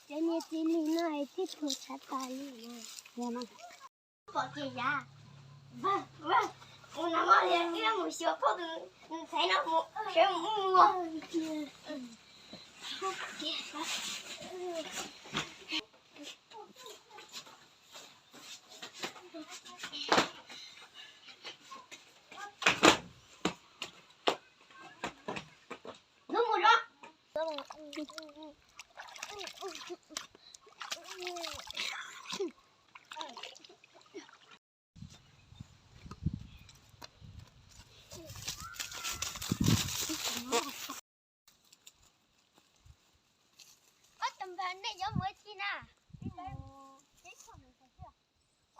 Cov niag txiv lig no es tib tug tshav tas li. Pom kev yav. Mus no mas ib mus xyuas phauj tus ntxhais no mus sawv mus ua. Hnub mus zov. Ob tug npawg, nej yuav mus ua dab tsi na?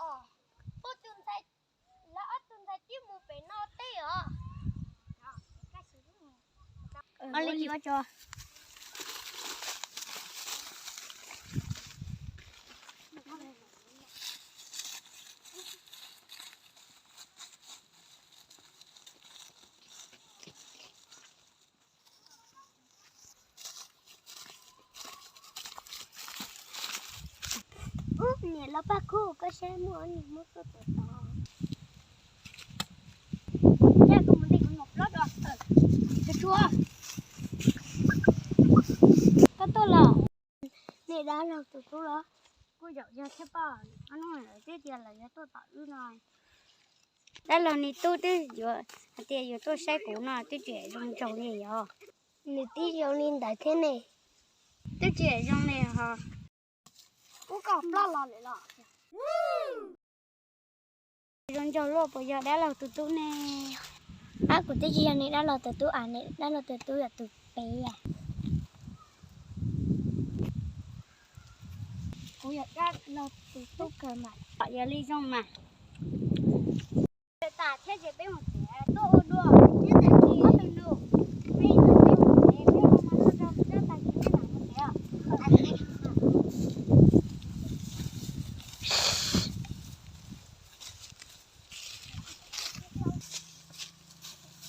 Os, pub tus ntxhais, lawv ob tug ntxhais tib mus pem no teb os. Ua li ua tso. Ub, niam laus Paj Khub, koj saib muaj ob niag hmoob tuaj tom tod. Coj kuv mus ntes kuv niam plaub dua. Tsuag tsuag. Koj tuaj los? Nej dab laug tus tub los? Kuj zaum yog thiab poj, ob hnub lawm twb tias lawv yuav tuaj tom wb no. Dab laug nws tub twb yuav hais tias yuav tuaj saib kuv no twb tseem zoo nraug li yog. Nws tib zoo li ntawd thiab ne. Twb tseem zoo li hos. Ub, koj ploj los lawm los? Zoo nraug luaj puas yog dab laug tus tub ne? Ab, kuv twb tsis yog nws dab laug tus tub as, nws dab laug tus tub yog tus pem. Kuv yog dab laug tus tub kawg mas. Yog li zoo mas. Tas thiab ces peb mus tsev, tuaj ua dua. Ob tug nus, peb mus tsev, peb ua mas tuaj rau tsob tag kis peb mam mus tsev os.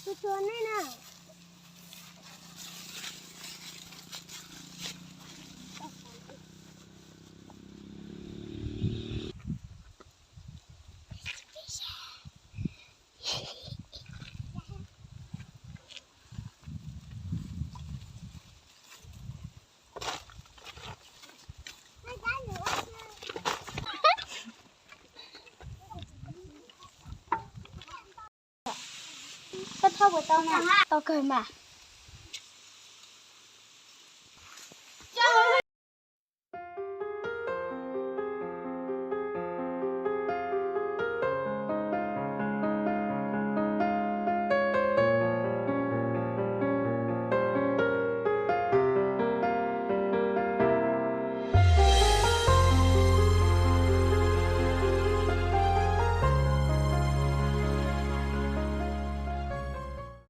Tsuag tsuag nej na. Koj thob puas tau na? Tau kawg mas.